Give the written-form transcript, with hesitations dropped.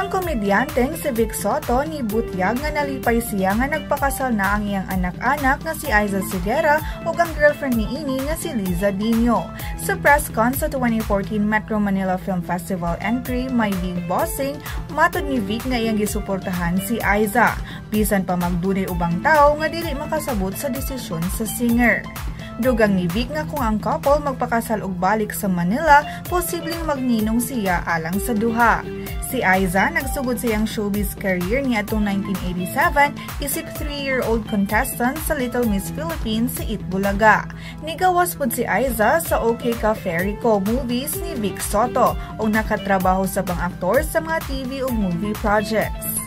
Ang komedyanteng si Vic Sotto nibutyag nga nalipay siya nga nagpakasal na ang iyang anak-anak nga si Aiza Seguerra ug ang girlfriend niini nga si Liza Diño. Sa press con sa 2014 Metro Manila Film Festival entry My Big Bossing, matod ni Vic nga iyang gisuportahan si Aiza bisan pa magdunay ubang tawo nga dili makasabot sa desisyon sa singer. Dugang ni Vic nga kung ang couple magpakasal og balik sa Manila, posibleng magninong siya alang sa duha. Si Aiza nagsugod sa iyang showbiz career niadtong 1987 isip 3-year-old contestant sa Little Miss Philippines sa Eat Bulaga. Nigawas pod si Aiza sa Okay Ka Fairy Ko movies ni Vic Sotto ug nakatrabaho sa pang aktor sa mga TV ug movie projects.